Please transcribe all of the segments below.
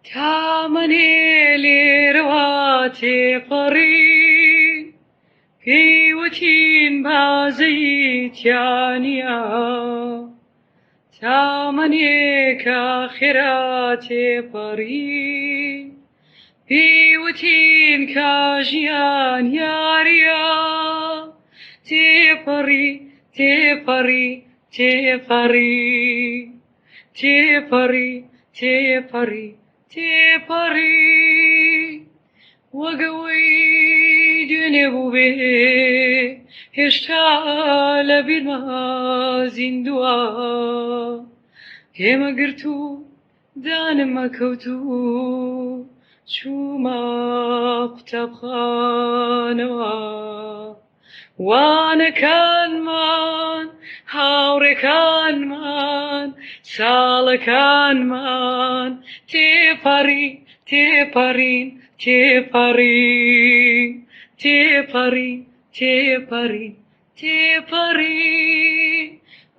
تامەنێ لێرەوە تێپەڕی، پێی وتین بازەی تیا نییە. تامەنێکە خێرا تێپەڕی، پێی وتین کە ژیان یارییە. تێپەڕی، تێپەڕی، تێپەڕی، تێپەڕی، تێپەڕی، تێپەڕی، وەک ئەوەی دوێنێ بووبێ هێشتا لە بیرما زیندووە. پێمە گرت و دانم ئەکەوت و چوومە قوتابخانەوە. وانەکانمان، هاوڕێکانمان، ساڵەکانمان تێپەڕی، تێپەڕین، تێپەڕین، تێپەڕین، تێپەڕین، تێپەڕین.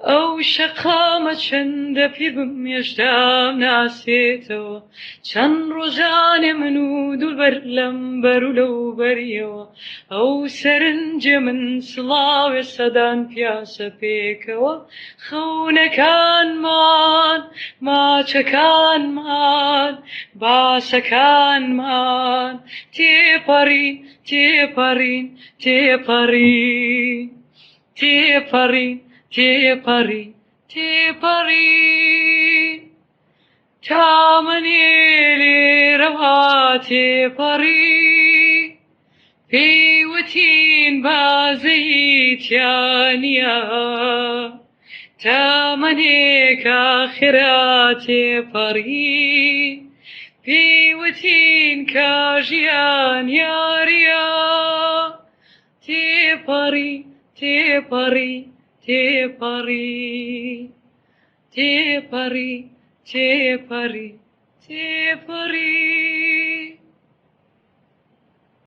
ئەو شەقامە چەندە پیر بم هێشتام ناسێتەوە، چەند ڕۆژانێ من و دوولبەر لەم بەر و لەو بەریەوە. ئەو سەرنجێ من سڵاوێ سەدان پیاسە پێکەوە. خەونەکانمان، ماچەکانمان، باسەکانمان تێپەڕین، تێپەڕین، تێپەڕین، تێپەڕین، تێپەڕین، تێپەڕین. تامەنێ لێرەوە تێپەڕی، پێی وتین بازەی تیا نییە. تامەنێکە خێرا تێپەڕی، پێی وتین کە ژیان یارییە. تێپەڕی، تێپەڕی، تێپەڕی، تێپەڕی، تێپەڕی، تێپەڕی.